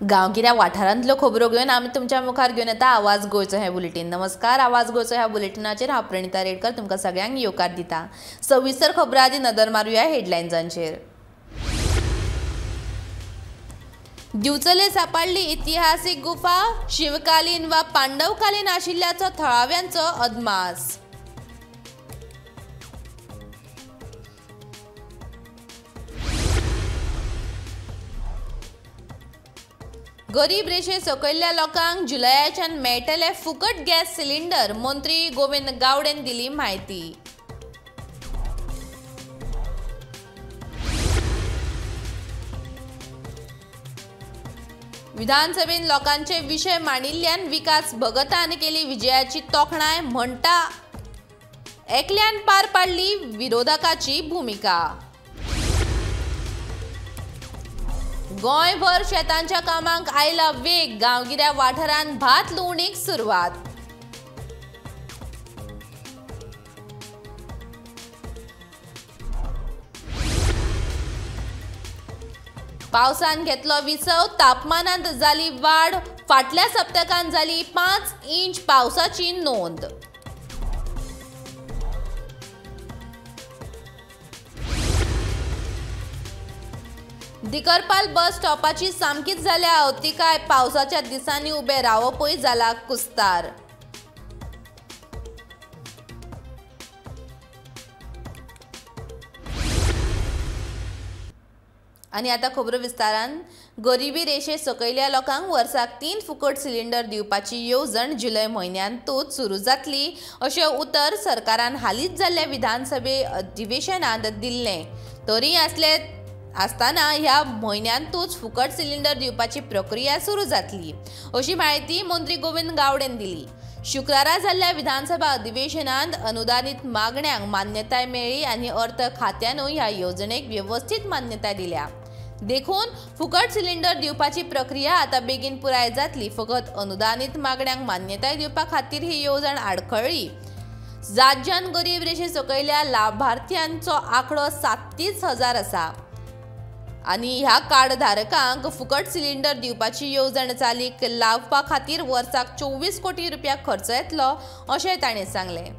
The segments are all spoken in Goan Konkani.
गांवगिऱ्या वाठारांतल्यो खबरो घेवन आमी तुमच्या मुखार घेवन येता आवाज गोंयचो हें बुलेटीन. नमस्कार, आवाज गोंयचो ह्या बुलेटिनाचेर हांव प्रणिता रेडकर तुमकां सगळ्यांक येवकार दिता. सविस्तर खबरां आदी नदर मारुया हेडलायन्सांचेर. दिवचले सापडली इतिहासीक गुफा, शिवकालीन वा पांडवकालीन आशिल्ल्याचो थळाव्यांचो अदमास. गरीब रेशे सकयल्ल्या लोकांक जुलयाच्यान मेळटले फुकट गॅस सिलिंडर, मंत्री गोविंद गावडेन दिली म्हायती. विधानसभेन लोकांचे विशय मांडिल्ल्यान विकास भगतान केली विजयाची तोखणाय, म्हणटा एकल्यान पार पाडली विरोधकाची भुमिका. गोंयभर शेतांच्या कामाक आयला वेग, गांवगिऱ्या वाठारांत भात लुवणीक सुरवात. पावसान घेतलो विसव, तापमानांत जाली वाड, फाटल्या सप्तकांत जाली 5 इंच पावसाची नोंद. दिकरपाल बस स्टॉपाची सामकीच जाल्या अवतिकाय, पावसाच्या दिसांनी उबे रावपूय जाला कुस्तार. आनी आतां खबरो विस्तारान. गरिबी रेशे सकयल्या लोकांक वर्साक 3 फुकट सिलिंडर दिवपाची येवजण जुलय म्हयन्यांतूच सुरू जातली अशें उतर सरकारान हालींच जाल्ल्या विधानसभे अधिवेशनांत दिल्लें. तरी आसले आसतना ह्या म्हयन्यांतूच फुकट सिलिंडर दिवपाची प्रक्रिया सुरू जातली अशी म्हायती मंत्री गोविंद गावडेन दिली. शुक्रारा जाल्ल्या विधानसभा अधिवेशनांत अनुदानीत मागण्यांक मान्यताय मेळ्ळी आनी अर्थ खात्यानूय ह्या येवजणेक वेवस्थीत मान्यताय दिल्या. देखून फुकट सिलिंडर दिवपाची प्रक्रिया आतां बेगीन पुराय जातली. फकत अनुदानीत मागण्यांक मान्यताय दिवपा खातीर ही येवजण आडखळ्ळी. राज्यान गरीब रेशे सकयल्या लाभार्थ्यांचो आंकडो 37,000 आसा आनी ह्या कार्डधारकांक फुकट सिलिंडर दिवपाची येवजण चालीक लावपा खातीर वर्साक 24 कोटी रुपया खर्च येतलो अशें ताणें सांगलें.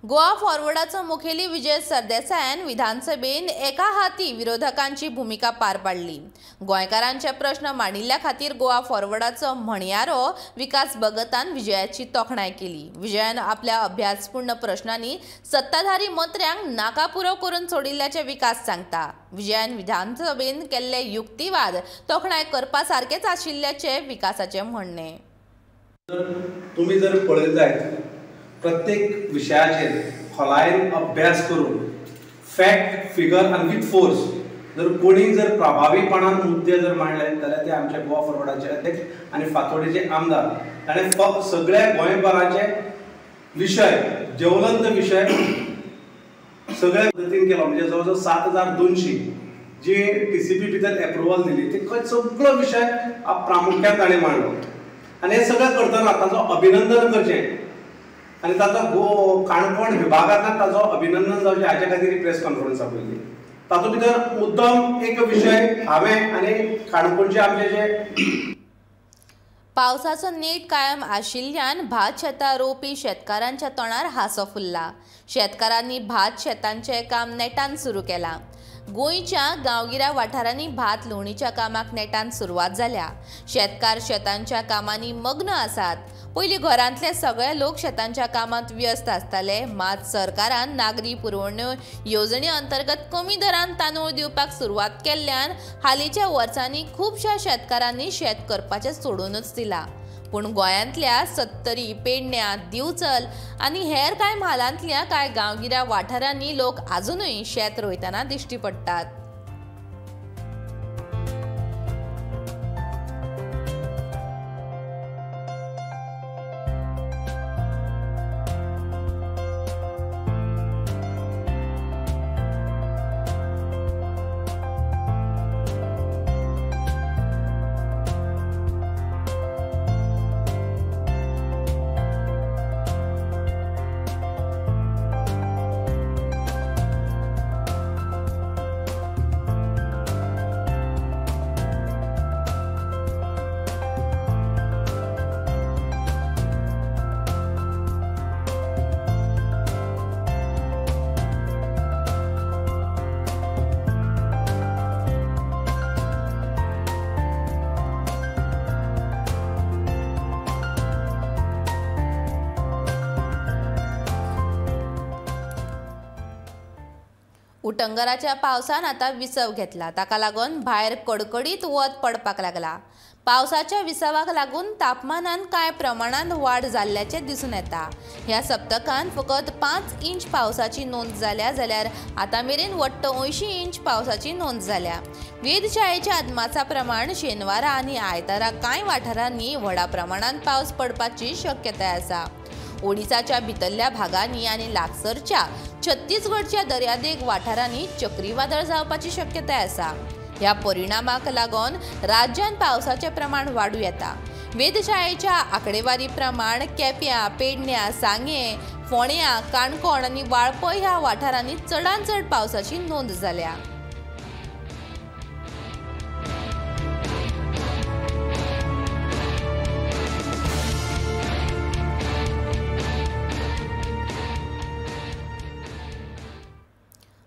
गोवा फॉरवर्डाचो मुखेली विजय सरदेसायान विधानसभेन एका हाती विरोधकांची भुमिका पार पाडली. गोंयकारांचे प्रश्न मांडिल्ल्या खातीर गोवा फॉरवर्डाचो म्हणयारो विकास भगतान विजयाची तोखणाय केली. विजयान आपल्या अभ्यासपूर्ण प्रश्नांनी सत्ताधारी मंत्र्यांक नाकापुरो करून सोडिल्ल्याचे विकास सांगता. विजयान विधानसभेन केल्ले युक्तिवाद तोखणाय करपा सारकेच आशिल्ल्याचे विकासाचे म्हणणें. तुमी जर पळयत जायत प्रत्येक विशयाचेर खोलायेन अभ्यास करून फॅक्ट फिगर आनी विथ फोर्स जर कोणी जर प्रभावीपणान मुद्दे जर मांडले जाल्यार ते आमचे गोवा फॉरवर्डाचे अध्यक्ष आनी फातोडेचे आमदार ताणें फक्त सगळ्या गोंयभराचे विशय ज्वलंत विशय सगळ्या पद्दतीन केलो. म्हणजे जवळ जवळ 7,200 जी टीसीपी भितर एप्रुवल दिली ते सगळो विशय प्रामुख्यान ताणें मांडलो आनी हें सगळें करतना ताचो अभिनंदन करचें आनी ताचो काणकोण विभागांतल्यान ताचो अभिनंदन जावचें हाचे खातीर ही प्रेस कॉन्फरन्स आपयली. तातूंत भितर मुद्दम एक विशय हांवें आनी काणकोणचे आमचे जे पावसाचो नेट कायम आशिल्ल्यान भात शेतां रोवपी शेतकारांच्या तोंडार हांसो फुल्ला. शेतकारांनी भात शेतांचें काम नेटान सुरू केलां. गोंयच्या गांवगिऱ्या वाठारांनी भात लुवणीच्या कामाक नेटान सुरवात जाल्या. शेतकार शेतांच्या कामांनी मग्न आसात. पयलीं घरांतले सगळे लोक शेतांच्या कामांत व्यस्त आसताले. मात सरकारान नागरी पुरवण्यो येवजणे अंतर्गत कमी दरान तांदूळ दिवपाक सुरवात केल्ल्यान हालींच्या वर्सांनी खुबश्या शेतकारांनी शेत करपाचें सोडूनच दिलां. पूण गोंयांतल्या सत्तरी, पेडण्या, दिवचल आनी हेर कांय म्हालांतल्या कांय गांवगिऱ्या वाठारांनी लोक आजुनूय शेत रोयतना दिश्टी पडटात. उटंगराच्या पावसान आतां विसव घेतला. ताका लागून भायर कडकडीत वत पडपाक लागला. पावसाच्या विसवाक लागून तापमानान कांय प्रमाणान वाड जाल्ल्याचें दिसून येता. ह्या सप्तकान फकत 5 इंच पावसाची नोंद जाल्या, जाल्यार आतां मेरेन वट्ट 80 इंच पावसाची नोंद जाल्या. वेधशाळेच्या अदमासा प्रमाण शेनवारा आनी आयतारा कांय वाठारांनी व्हडा प्रमाणान पावस पडपाची शक्यताय आसा. ओडिसाच्या भितरल्या भागांनी आनी लागसरच्या छत्तीसगडच्या दर्यादेग वाठारांनी चक्रीवादळ जावपाची शक्यताय आसा. ह्या परिणामाक लागून राज्यांत पावसाचें प्रमाण वाडूं येता. वेधशाळेच्या आंकडेवारी प्रमाण केप्यां, पेडण्यां, सांगें, फोंड्यां, काणकोण आनी वाळपय ह्या वाठारांनी चडांत चड पावसाची नोंद जाल्या.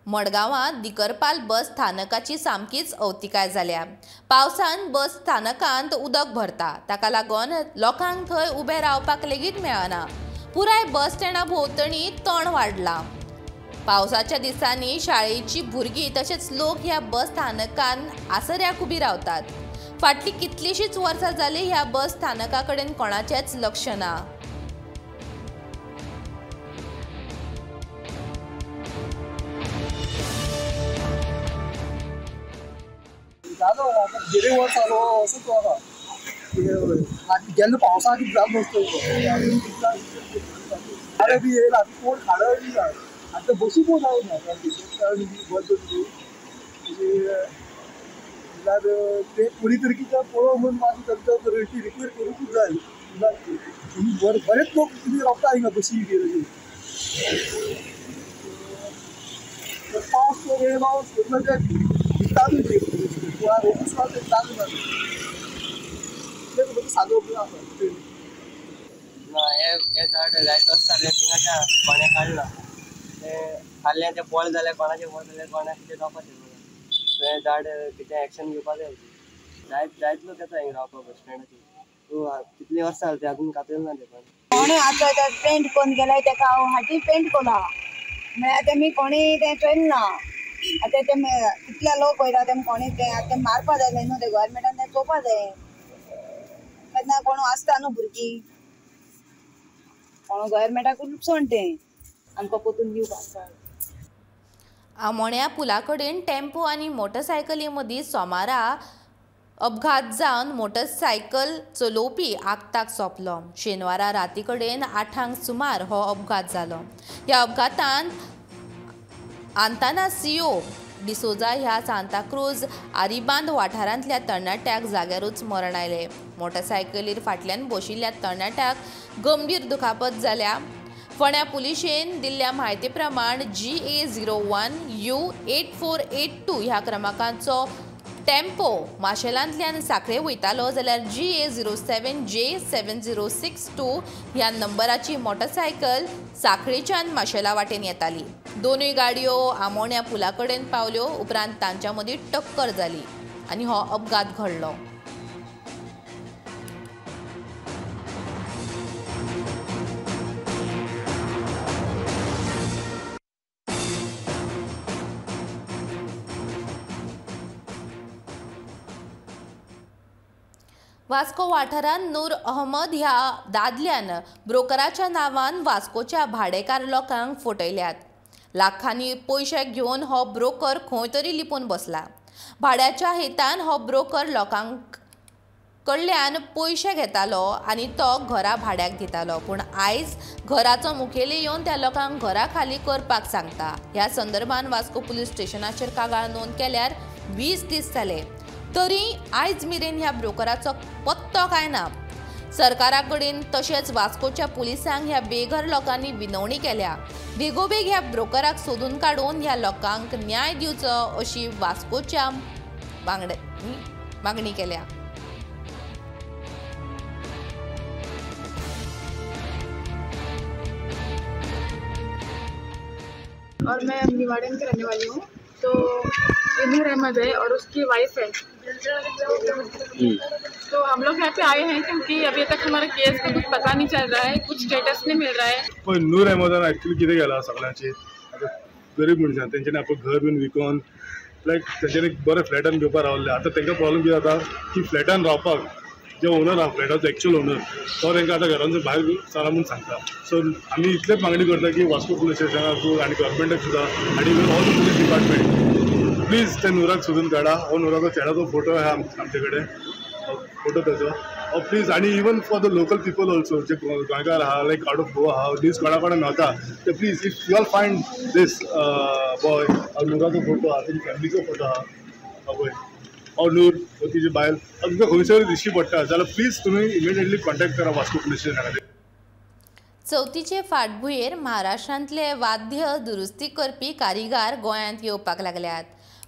मडगांवांत दिकरपाल बस स्थानकाची सामकीच अवतिकाय जाल्या. पावसान बस स्थानकांत उदक भरता, ताका लागून लोकांक थंय उबे रावपाक लेगीत मेळना. पुराय बस स्टँडा भोंवतणी तण वाडला. पावसाच्या दिसांनी शाळेची भुरगीं तशेंच लोक ह्या बस स्थानकांत आसऱ्याक उबी रावतात. फाटलीं कितलींशींच वर्सां जालीं ह्या बस स्थानका कडेन कोणाचेंच लक्ष ना. गेले वर्स जालो असोच आसा. गेल्ले पावसाक कितें जालें नसतो अरे बी येयला आतां कोण खाडय बी जाय आतां बसूं पळोवंक जावना बंद म्हणल्यार ते कोणी तरी कितें पळोवंक म्हणून मातशें तांकां रिक्वेस्ट करूंकूच जाय. बरेच लोक तुमी रावता हिंगा बशी बी अशी. पावस येयलो ना हे झाड जायत आसता थिंगाच्या कोणें काडलां तें खाल्लें तें पोळ जालें, कोणाचें पोळ जालें, कोणाक कितें जावपाचें. सो हें झाड कितें एक्शन घेवपा जाय. जायत जायत लोक येता हिंगा रावपाक बस स्टँडाचेर. कितलीं वर्सां जालीं तें अजून कापयलें ना तें. कोणें आतां पेंट कोन्न गेल्यार तेका हांव हाटी पेंट कोला म्हळ्यार तेमी कोणी तें चोयलें ना. आतां ते कितले लोक वयता तेम कोणी तें आतां मारपा जाय न्हू ते गोवोरमेंटान तें चोवपा जाय. केन्ना कोण आसता न्हू भुरगीं कोण गोवोरमेंटाक लुकसाण तें आमकां पोतून दिवपाक. आमोण्या पुला कडेन टेम्पो आनी मोटरसायकली मदीं सोमारा अपघात जावन मोटरसायकल चलोवपी आगताक सोंपलो. शेनवारा राती कडेन 8 सुमार हो अपघात जालो. ह्या अपघातांत आंतानासियो डिसोजा ह्या सांताक्रूज आरिबांद वाठारांतल्या तरणाट्याक जाग्यारूच मरण आयलें. मोटरसायकलीर फाटल्यान बशिल्ल्या तरणाट्याक गंभीर दुखापत जाल्या. फोंड्या पुलिशेन दिल्ल्या म्हायती प्रमाण GA 01 U 8482 ह्या क्रमांकाचो टेम्पो माशेलांतल्यान साखळे वयतालो, जाल्यार GA 07 J 7062 ह्या नंबराची मोटरसायकल साखळेच्यान माशेला वाटेन येताली. दोनूय गाडयो आमोण्या पुला कडेन पावल्यो उपरांत तांच्या मदीं टक्कर जाली आनी हो अपघात घडलो. वास्को वाठारांत नूर अहमद ह्या दादल्यान ब्रोकराच्या नांवान वास्कोच्या भाडेकार लोकांक फटयल्यात. लाखांनी पयशे घेवन हो ब्रोकर खंय तरी लिपून बसला. भाड्याच्या हेतान हो ब्रोकर लोकांक कडल्यान पयशे घेतालो आनी तो घरा भाड्याक दितालो. पूण आयज घराचो मुखेली येवन त्या लोकांक घरा खाली करपाक सांगता. ह्या संदर्भात वास्को पुलीस स्टेशनाचेर कागाळ नोंद केल्यार 20 दीस जाले तरी आयज मेरेन ह्या ब्रोकराचो पत्तो काय ना. सरकारा कडेन तशेंच वास्कोच्या पुलिसांक ह्या बेघर लोकांनी विनवणी केल्या. बेगोबेग ह्या ब्रोकराक सोदून काडून ह्या लोकांक न्याय दिवचो अशी वास्कोच्या मागणी केल्या. और मैं निवाड़न की रहने वाली हूँ. तो ये नूर अहमद है और उसकी वाइफ है. तो हम लोग यहाँ पे आए हैं क्योंकि अभी तक हमारे केस का कुछ पता नहीं चल रहा है, कुछ स्टेटस नहीं मिल रहा है. पण नूर अहमदान एक्चुअली कितें केलां सगळ्यांचे आतां गरीब मनशां तेंच्यांनी आपलें घर बीन विकोन लायक तेंच्यांनी बरें फ्लॅटान घेवपाक रावल्ले. आतां तांकां प्रॉब्लम कितें जाता की फ्लॅटान रावपाक जे ओनर आहा फ्लॅटाचो एक्चुअल ओनर तो तांकां आतां घरांचो भायर सरा म्हूण सांगता. सो आमी इतलेच मागणी करता की वास्को पुलीस स्टेशनाक आनी गव्हर्मेंटाक सुद्दां आनी even all the police department please ते नुराक सोदून काडा. हो नुराचो चेड्याचो फोटो आहा आमचे कडेन, फोटो ताचो प्लीज. आनी even for the local people also जे गोंयकार आहा लायक आउट ऑफ गोवा आहा न्यूज कोणा कोणा मेळटा ते please if you all find this boy नुराचो photo आहा, तेजी फॅमिलीचो फोटो आहा पळय, और नूर तिजी बायल तुमकां खंयसर दिश्टी पडटा जाल्यार प्लीज तुमी इमिडिएटली कॉन्टॅक्ट करा वास्को पुलीस स्टेशना कडेन. चवथीचे फाटभुंयेर महाराष्ट्रांतले वाद्य दुरुस्ती करपी कारिगार गोंयांत येवपाक लागल्यात.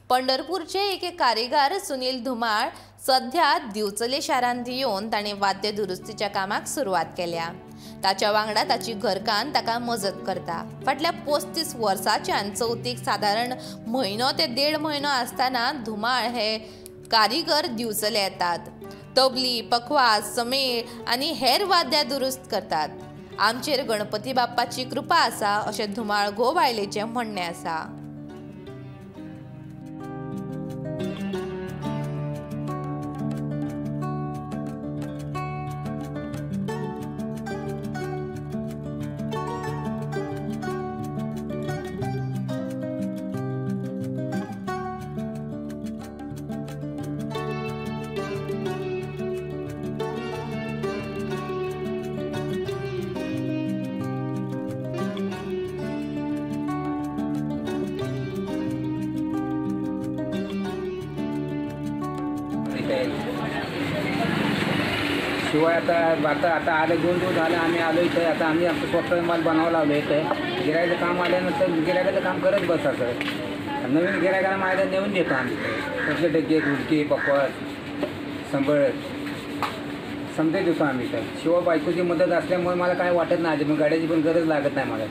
पंढरपूरचे एक कारिगार सुनील धुमाळ सध्या दिवचले शारांत येवन ताणें वाद्य दुरुस्तीच्या कामाक सुरवात केल्या. ताच्या वांगडा ताची घरकान्न ताका मजत करता. फाटल्या 35 वर्सांच्यान चवथीक सादारण म्हयनो ते देड म्हयनो आसतना धुमाळ हे कारिगर दिवचले येतात. तबली, पखवाज, समेळ आनी हेर वाद्यां दुरुस्त करतात. आमचेर गणपती बाप्पाची कृपा आसा अशें धुमाळ घोव बायलेचें म्हणणें आसा. शिवाय आता आता आता आले 2 दिवस झाले आम्ही आलो इथे. आता आम्ही आमचं स्वतः माल बनवायला लावलो इथे. गिऱ्हाईकाचं काम आल्यानंतर गिऱ्हाईकाचं काम करत बसायचं. नवीन गिऱ्हाईकाला मायला नेऊन देतो आम्ही. कसले डग्गे, गुडके, पकवाज, संबळ समजे देतो आम्ही इथं. शिवाय बायकोची मदत असल्यामुळे मला काय वाटत नाही, मग गाड्याची पण गरज लागत नाही मला.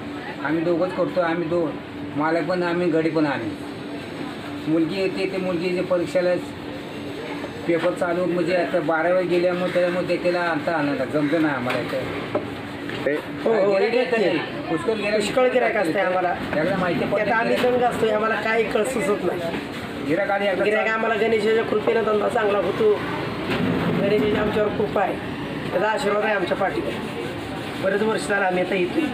आम्ही दोघंच करतो, आम्ही दोघ मालक पण आम्ही, गडी पण आम्ही. मुलगी येते ते मुलगीच्या परीक्षेला पेपर चालू म्हणजे आता 12वी गेल्यामुळे त्यामुळे त्याला आता आणायला जमतं नाही आम्हाला इथे. पुष्कळ गिऱ्हाईक असते आम्हाला, माहिती आता आम्ही दंग असतो, आम्हाला काही कळ सुचत नाही. गिऱ्हाईक आम्हाला गणेशाच्या कृपेनं धंदा चांगला होतो. गणेशाची आमच्यावर कृपा आहे, त्याचा आशीर्वाद आहे आमच्या पाठीवर. बरेच वर्ष झालं आम्ही आता इथे.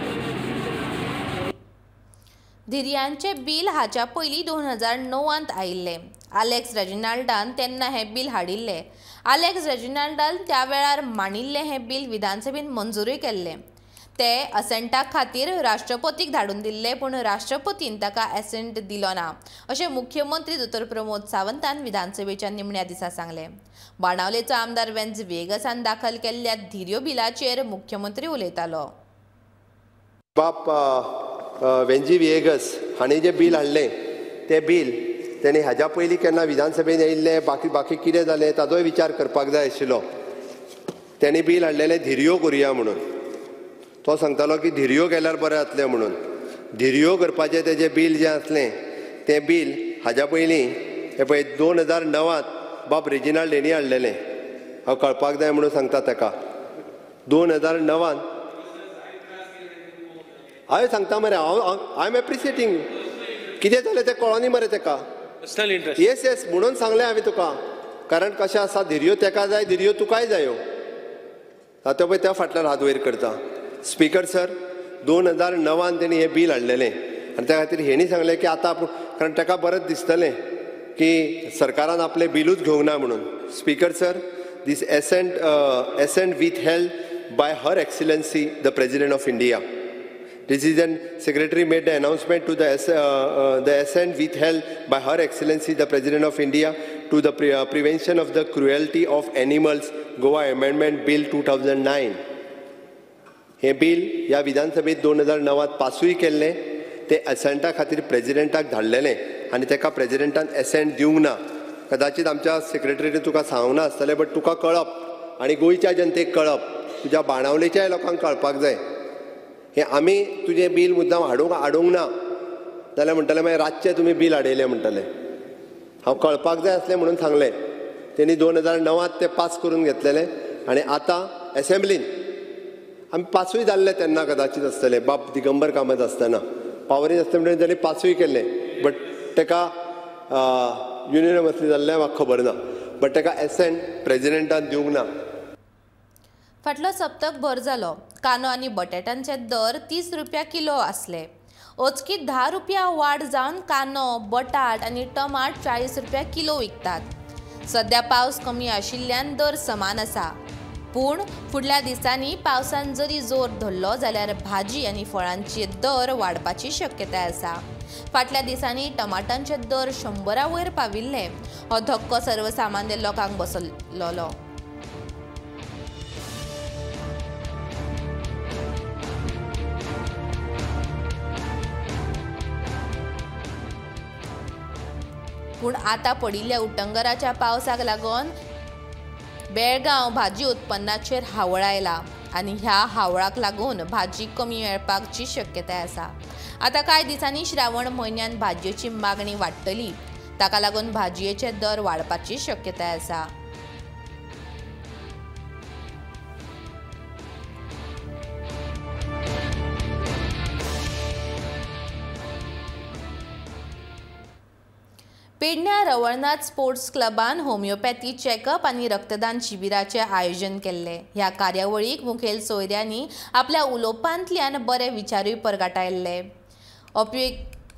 धिरयांचे बिल हाच्या पयलीं 2009 आयिल्लें. आलेक्स रेजिनाल्डान तेन्ना हें बिल हाडिल्लें. आलेक्स रेजिनाल्डान त्या वेळार मांडिल्लें हें बिल विधानसभेन मंजुरूय केल्लें. ते असेंटा खातीर राष्ट्रपतीक धाडून दिल्ले, पूण राष्ट्रपतीन ताका एसेंट दिलो ना अशें मुख्यमंत्री दोतोर प्रमोद सावंतान विधानसभेच्या निमण्या दिसा सांगलें. बाणावलेचो आमदार वेन्झ व्हिएगसान दाखल केल्ल्या धिरयो बिलाचेर मुख्यमंत्री उलयतालो. बाप वेंजी व्हिएगस हांणी जें बील हाडलें तें बील तेणी हाज्या पयलीं केन्ना विधानसभेन येयल्लें, बाकी बाकी कितें जालें ताजोय विचार करपाक जाय आशिल्लो. तेणी बील हाडलेलें धिरयो करुया म्हणून. तो सांगतालो की धिरयो केल्यार बरें जातलें म्हणून. धिरयो करपाचें तेजें बील जें आसलें तें बील हाज्या पयलीं हें पळय 2009 बाब रेजिनाल्ड हेणी हाडलेलें. हांव कळपाक जाय म्हणून सांगता ताका. 2009 हांवें सांगता मरे, हांव I am appreciating. कितें जालें तें कळोनी मरे ताका. येस येस म्हणून सांगलें हांवें तुका. कारण कशें आसा, धिरयो ताका जाय, धिरयो तुकाय जायो. आतां पळय त्या फाटल्यान हात वयर करता. स्पीकर सर, 2009 तेणी हें बील हाडलेलें आनी त्या खातीर हेणी सांगलें की आतां आपूण, कारण ताका बरें दिसतलें की सरकारान आपलें बिलूच घेवंक ना म्हणून. Speaker sir, this assent withheld by her excellency the president of India. Decision Secretary made the announcement to the assent withheld by Her Excellency the President of India to the Prevention of the Cruelty of Animals Goa Amendment Bill 2009. हे बिल ह्या विधानसभेत 2009 पासूय केल्लें. ते एसेंटा खातीर प्रेजिडेंटाक धाडलेलें आनी ताका प्रेजिडेंटान एसेंट दिवंक ना. कदाचित आमच्या सेक्रेटरीन तुका सांगूंक ना आसतलें, बट तुका कळप आनी गोंयच्या जनतेक कळप, तुज्या बाणावलेच्याय लोकांक कळपाक जाय. हें आमी तुजें बील मुद्दाम हाडूंक ना जाल्यार म्हणटलें मागीर रातचें तुमी बील हाडयलें म्हणटलें. हांव कळपाक जाय आसलें म्हणून सांगलें. तेणी 2009 तें पास करून घेतलेलें आनी आतां एसेंब्लीन आमी पासूय जाल्ले तेन्ना कदाचित आसतले, बाब दिगंबर कामत आसतना. पावरी नासलें म्हणटकीर ताणें पासूय केल्लें, बट ताका युनियमसली जाल्लें म्हाका खबर ना, बट ताका एसेंट प्रेजिडेंटान दिवंक ना. फाटलो सप्तक भर जालो कांदो आनी बटाट्यांचे दर 30 रुपया किलो आसले. अचकीत 10 रुपया वाड जावन कांदो, बटाट आनी टमाट 40 रुपया किलो विकतात. सद्या पावस कमी आशिल्ल्यान दर समान आसा, पूण फुडल्या दिसांनी पावसान जरी जोर धरलो जाल्यार भाजी आनी फळांचे दर वाडपाची शक्यताय आसा. फाटल्या दिसांनी टमाटांचे दर 100 वयर पाविल्ले. हो धक्को सर्वसामान्य लोकांक बसलो. पूण आतां पडिल्ल्या उटंगराच्या पावसाक लागून बेळगांव भाजी उत्पन्नाचेर हावळ आयला आनी ह्या हावळाक लागून भाजी कमी मेळपाची शक्यताय आसा. आतां कांय दिसांनी श्रावण म्हयन्यांत भाजयेची मागणी वाडटली, ताका लागून भाजयेचे दर वाडपाची शक्यताय आसा. पेडण्या रवळनाथ स्पोर्ट्स क्लबान होमिओपॅथी चॅकअप आनी रक्तदान शिबिराचें आयोजन केल्लें. ह्या कार्यावळीक मुखेल सोयऱ्यांनी आपल्या उलोवपांतल्यान बरे विचारूय परगटायल्ले.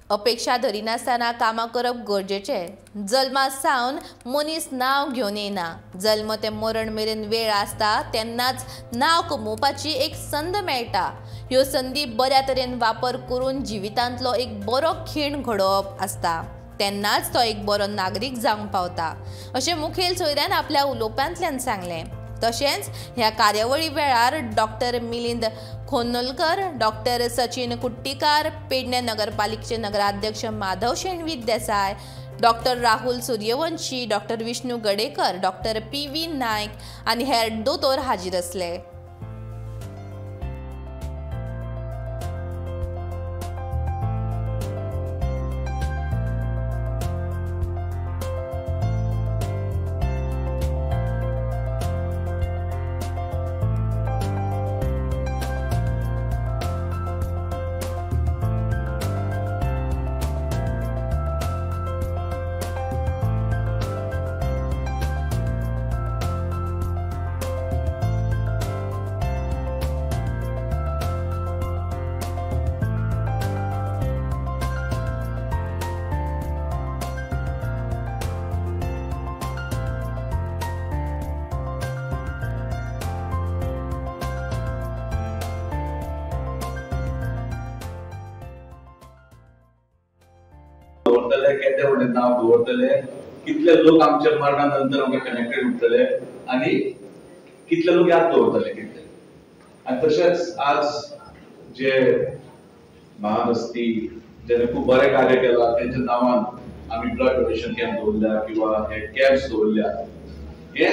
अपेक्षा धरिनासतना कामां करप गरजेचें. जल्मा सावन मनीस नांव घेवन येना, जल्म ते मरण मेरेन वेळ आसता तेन्नाच नांव कमोवपाची एक संद मेळटा. ह्यो संदी बऱ्या तरेन वापर करून जिवितांतलो एक बरो खीण घडोवप आसता, तेन्नाच तो एक बरो नागरीक जावंक पावता, अशें मुखेल सोयऱ्यान आपल्या उलोवपांतल्यान सांगलें. तशेंच ह्या कार्यावळी वेळार डॉक्टर मिलिंद खोनोलकर, डॉक्टर सचिन कुट्टीकार, पेडणे नगरपालिकेचे नगराध्यक्ष Madhav Shenvi Desai, doctor Rahul Suryavanshi, doctor Vishnu Gadekar, doctor P V. Naik आनी हेर दोतोर हाजीर आसले. दवरतले, केदे व्हडलें नांव दवरतले, कितले लोक आमच्या मरणा नंतर आमकां कनेक्टेड उरतले आनी कितले लोक याद दवरतले कितले. आनी तशेंच आज जे महान हस्ती ज्याने खूब बरें कार्य केलां तेंच्या नांवान आमी ब्लड डोनेशन कॅम्प दवरल्या किंवा हे कॅम्प्स दवरल्या. हे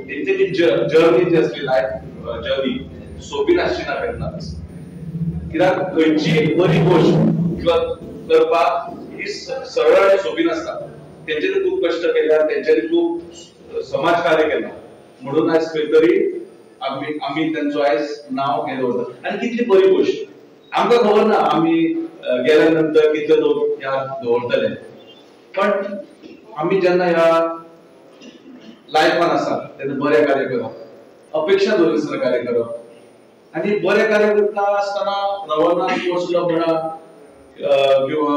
तेंची जी जर्नी जी आसली, लायफ जर्नी सोंपी नासची ना केन्नाच, कित्याक खंयची बरी गोश्ट किंवा करपाक ही सरळ आनी सोंपी नासता. तेंच्यांनी खूब कश्ट केल्या, तेंच्यांनी खूब समाज कार्य केलां, म्हणून आयज खंय तरी आमी तेंचो आयज नांव हें दवरता. आनी कितली बरी गोश्ट, आमकां खबर ना आमी गेल्या नंतर कितले लोक याद दवरतले, पण आमी जेन्ना ह्या लायफान आसा तेन्ना बरें कार्य करप, अपेक्षा दवरिनासतना कार्य करप. आनी बरें कार्य करता आसतना रवळनाथ स्पोर्ट्स क्लब म्हणा किंवा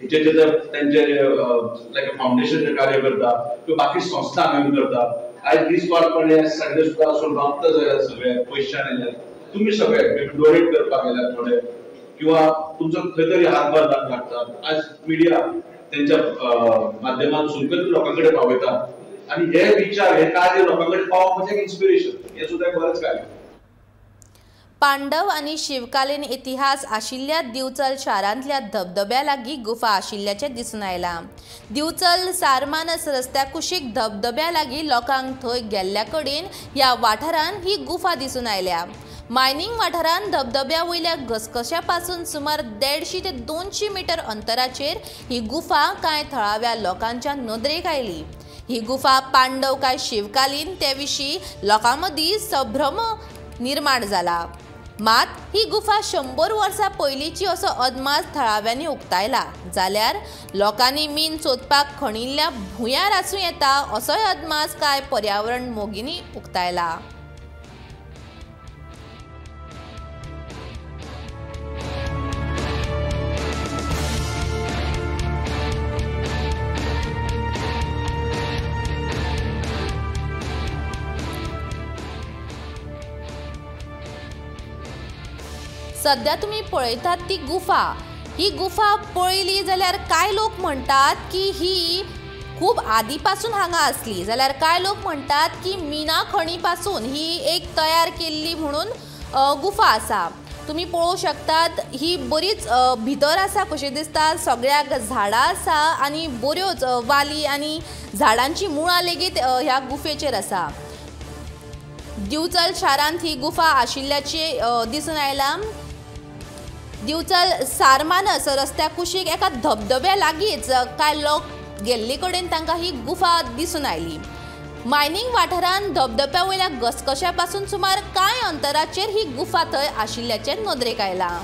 जे जे तेंचे लायक फावंडेशन कार्य करता किंवा बाकी संस्था हांगा करता. आयज दीसवाडपणे संडे सुद्दां सोडपाक जाय, सगळे पयशान येयल्यात तुमी सगळे डोनेट करपाक गेल्यात थोडे, किंवा तुमचो खंय तरी हातभार लागता. आज मिडिया तेंच्या माध्यमांतसून खंय लोकां कडेन पावयता आनी हे विचार हे कार्य लोकां कडेन पावप म्हणजे इन्स्पिरेशन, हें सुद्दां एक बरेंच कार्य. पांडव आनी शिवकालीन इतिहास आशिल्ल्या दिवचल शारांतल्या धबधब्या लागीं गुफा आशिल्ल्याचें दिसून आयलां. दिवचल सारमानस रस्त्या कुशीक धबधब्या लागीं लोकांक थंय गेल्ल्या कडेन ह्या वाठारांत ही गुफा दिसून आयल्या. मायनिंग वाठारांत धबधब्या वयल्या घसघश्या पासून सुमार 150 ते 200 मीटर अंतराचेर ही गुफा कांय थळाव्या लोकांच्या नदरेक आयली. ही गुफा पांडव काय शिवकालीन ते विशीं लोकां मदीं संभ्रम निर्माण जाला. मात ही गुफा 100 वर्सां पयलींची असो अदमास थळाव्यांनी उक्तायला, जाल्यार लोकांनी मीन सोदपाक खणिल्ल्या भुंयार आसूं येता असोय अदमास कांय पर्यावरण मोगींनी उक्तायला। सध्या तुमी पळयतात ती गुफा, ही गुफा पळयली जाल्यार कांय लोक म्हणटात की ही खूब आदी पासून हांगा आसली, जाल्यार कांय लोक म्हणटात की मिना खणी पासून ही एक तयार केल्ली म्हणून गुफा आसा। तुमी पळोवं शकतात ही बरीच भितर आसा कशी दिसता, सगळ्याक झाडां आसा आनी बऱ्योच वाली आनी झाडांची मुळां लेगीत ह्या गुफेचेर आसा। दिवचल शारांत ही गुफा आशिल्ल्याची दिसून आयलां। दिवचल सारमानस रस्त्या कुशीक एका धबधब्या लागींच कांय लोक गेल्ले कडेन तांकां ही गुफा दिसून आयली। मायनींग वाठारांत धबधब्या वयल्या घसघश्या पासून सुमार कांय अंतराचेर ही गुफा थंय आशिल्ल्याचें नदरेक आयलां।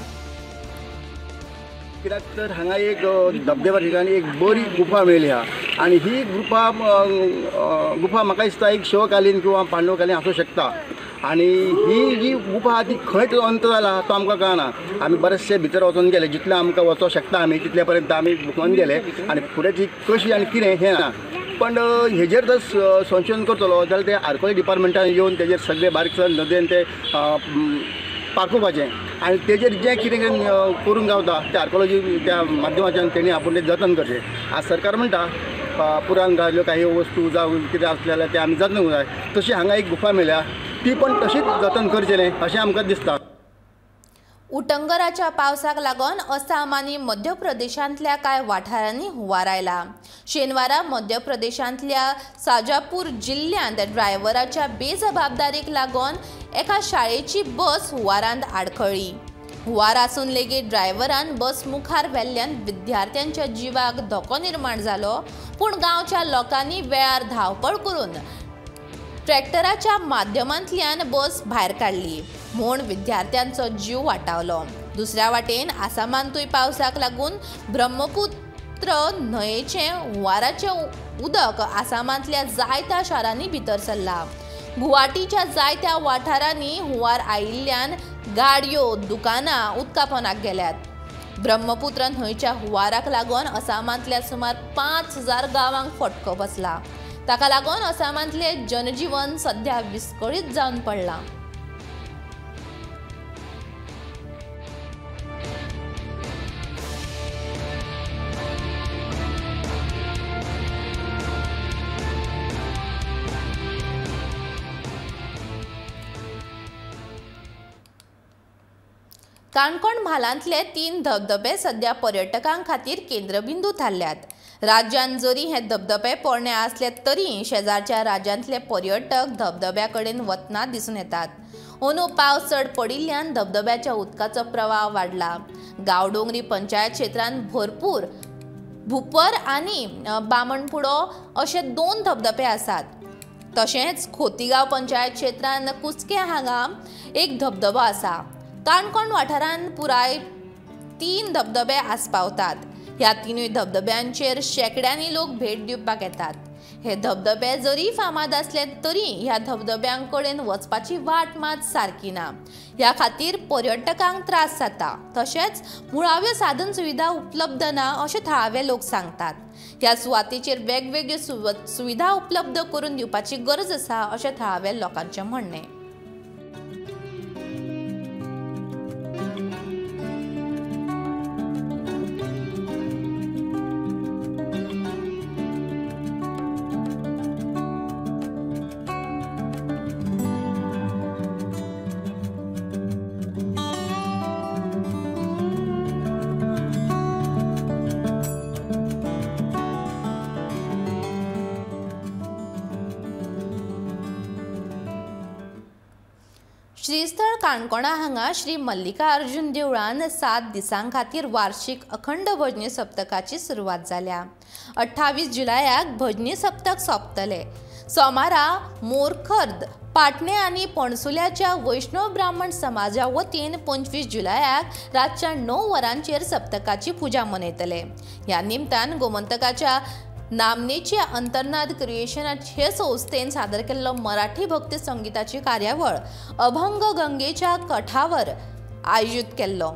कित्याक तर हांगा एक धबधब्या ठिकाणी एक बरी गुफा मेळ्ळी आहा आनी ही गुफा गुफा म्हाका दिसता एक शिवकालीन किंवा पांडवकालीन आसूं शकता आनी ही जी गुफा आहा ती खंय अंत जाला तो आमकां कळना। आमी बरेचशे भितर वचून गेले, जितले आमकां वचोंक शकता आमी तितले पर्यंत आमी वचून गेले आनी फुडें ती कशी आनी कितें हें ना। पण हेजेर जर संशोधन करतलो जाल्यार ते आर्कोलॉजी डिपार्टमेंटान येवन तेजेर सगळे बारीकसाण नदरेन ते पारखुपाचें आनी तेजेर जें कितें कितें करूंक गावता तें आर्कोलॉजी त्या माध्यमाच्यान तेणी आपूण तें जतन करचें। आज सरकार म्हणटा पुराण काळांतल्यो काही वस्तू जावं कितें आसलें जाल्यार तें आमी जतन करूंक जाय, तशी हांगा एक गुफा मेळ्ळ्या ती पण तशीच जतन करचेलें अशें आमकां दिसता। उटंगराच्या पावसाक लागून आसाम आनी मध्य प्रदेशांतल्या कांय वाठारांनी हुंवार आयला। शेनवारा मध्य प्रदेशांतल्या साजापूर जिल्ल्यांत ड्रायव्हराच्या बेजबाबदारीक लागून एका शाळेची बस हुंवारांत आडखळ्ळी। हुंवार आसून लेगीत ड्रायव्हरान बस मुखार व्हेल्ल्यान विद्यार्थ्यांच्या जिवाक धोको निर्माण जालो, पूण गांवच्या लोकांनी वेळार धांवपळ करून ट्रॅक्टराच्या माध्यमांतल्यान बस भायर काडली म्हूण विद्यार्थ्यांचो जीव वाटावलो। दुसऱ्या वाटेन आसामांतूय पावसाक लागून ब्रह्मपुत्र न्हंयेचें हुंवाराचें उदक आसामांतल्या जायत्या शारांनी भितर सरलां। गुवाहाटीच्या जायत्या वाठारांनी हुंवार आयिल्ल्यान गाडयो, दुकानां उदका पोंदाक गेल्यात। ब्रह्मपुत्र न्हंयच्या हुंवाराक लागून आसामांतल्या सुमार 5000 गांवांक फटको बसला। ताका लागून आसामांतले जनजीवन सध्या विस्कळीत जावन पडलां। काणकोण म्हालांतले 3 धबधबे सध्या पर्यटकां खातीर केंद्रबिंदू थारल्यात। राज्यांत जरी हे धबधबे पोरणे आसले तरी शेजारच्या राज्यांतले पर्यटक धबधब्या कडेन वतना दिसून येतात। अंदू पावस चड पडिल्ल्यान धबधब्याच्या उदकाचो प्रवाह वाडला। गांवडोंगरी पंचायत क्षेत्रांत भरपूर भुपर आनी बामणपुडो अशे 2 धबधबे आसात। तशेंच खोतीगांव पंचायत क्षेत्रांत कुस्कें हांगा एक धबधबो आसा। काणकोण वाठारांत पुराय 3 धबधबे आस्पावतात। ह्या 3 धबधब्यांचेर शेंकड्यांनी लोक भेट दिवपाक येतात। हे धबधबे जरी फामाद आसले तरी ह्या धबधब्यांकडेन वचपाची वाट मात सारकी ना। ह्या खातीर पर्यटकांक त्रास जाता। तशेंच मुळाव्यो साधन सुविधा उपलब्ध ना अशें थळावे लोक सांगतात। ह्या सुवातेचेर वेगवेगळ्यो सुविधा उपलब्ध करून दिवपाची गरज आसा अशें थळाव्या लोकांचें म्हणणें। श्रीस्थळ काणकोणा हांगा श्री मल्लिकार्जुन देवळान 7 दिसां खातीर वार्षिक अखंड भजनी सप्तकाची सुरवात जाल्या। 28 जुलयाक भजनी सप्तक सोंपतले। सोमारा मोरखर्द पाटणे आनी पणसुल्याच्या वैष्णव ब्राह्मण समाजा वतीन 25 जुलयाक रातच्या 9 वरांचेर सप्तकाची पुजा मनयतले. ह्या निमतान गोमंतकाच्या नामनेची अंतर्नाद क्रिएशनाचे संस्थेन सादर केल्लो मराठी भक्ती संगीताची कार्यावळ अभंग गंगेच्या कठावर आयोजीत केल्लो.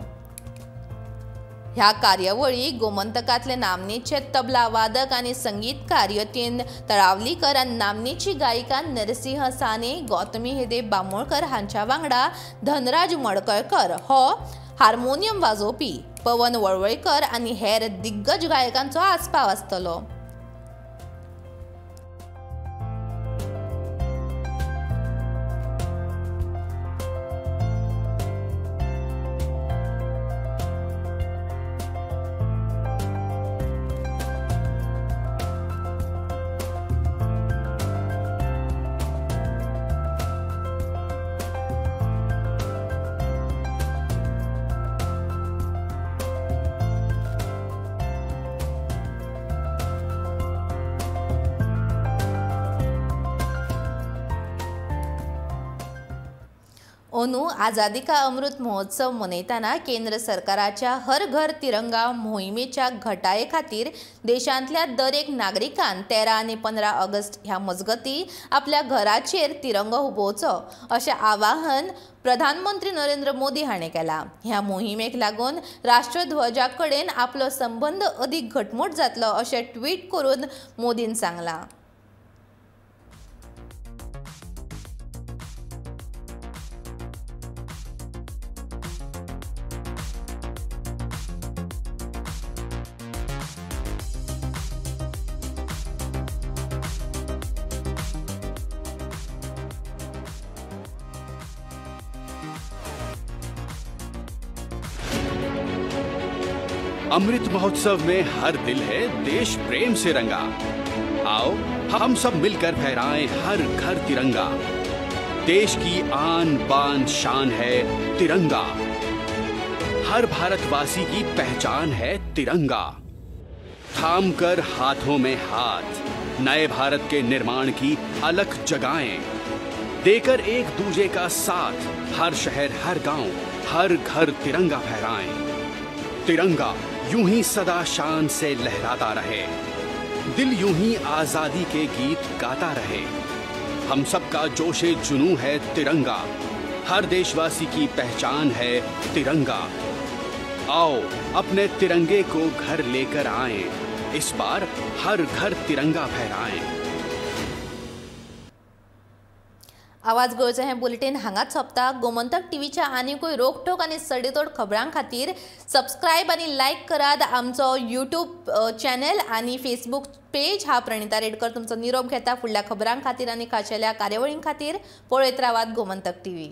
ह्या कार्यावळी गोमंतकातले नामनेचे तबला वादक आनी संगीतकार यतीन तळावलीकर आनी नामनेची गायिका नरसिंह साने, गौतमी हेदे बामोळकर हांच्या वांगडा धनराज मडकळकर हो हार्मोनियम वाजोवपी, पवन वळवळकर आनी हेर दिग्गज गायकांचो आस्पाव आसतलो. अंदू आझादी का अमृत महोत्सव मनयतना केंद्र सरकाराच्या हर घर तिरंगा मोहिमेच्या घटाये खातीर देशांतल्या दर एक नागरिकान 13 आनी 15 ऑगस्ट ह्या मजगती आपल्या घराचेर तिरंगो हुबोवचो अशें आवाहन प्रधानमंत्री नरेंद्र मोदी हाणें केलां. ह्या मोहिमेक लागून राष्ट्रध्वजा कडेन आपलो संबंद अदीक घटमूट जातलो अशें ट्वीट करून मोदीन सांगलां. अमृत महोत्सव में हर दिल है देश प्रेम से रंगा। आओ हम सब मिलकर फहराएं हर घर तिरंगा। देश की आन बान शान है तिरंगा, हर भारतवासी की पहचान है तिरंगा। थाम कर हाथों में हाथ नए भारत के निर्माण की अलख जगाएं, देकर एक दूजे का साथ हर शहर हर गांव हर घर तिरंगा फहराएं। तिरंगा यूं ही सदा शान से लहराता रहे, दिल यूं ही आजादी के गीत गाता रहे। हम सबका जोशे जुनू है तिरंगा, हर देशवासी की पहचान है तिरंगा। आओ अपने तिरंगे को घर लेकर आएं, इस बार हर घर तिरंगा फहराएं। आवाज गोंयचो हें बुलेटीन हांगाच सोंपता. गोमंतक टीव्हीच्या आनीकूय रोखठोक आनी सडेतोड खबरां खातीर सबस्क्रायब आनी लायक करात आमचो यूट्यूब चॅनल आनी फेसबूक पेज. हा प्रणिता रेडकर तुमचो निरोप घेता. फुडल्या खबरां खातीर आनी खाशेल्या कार्यावळीं खातीर पळयत रावात गोमंतक टीव्ही.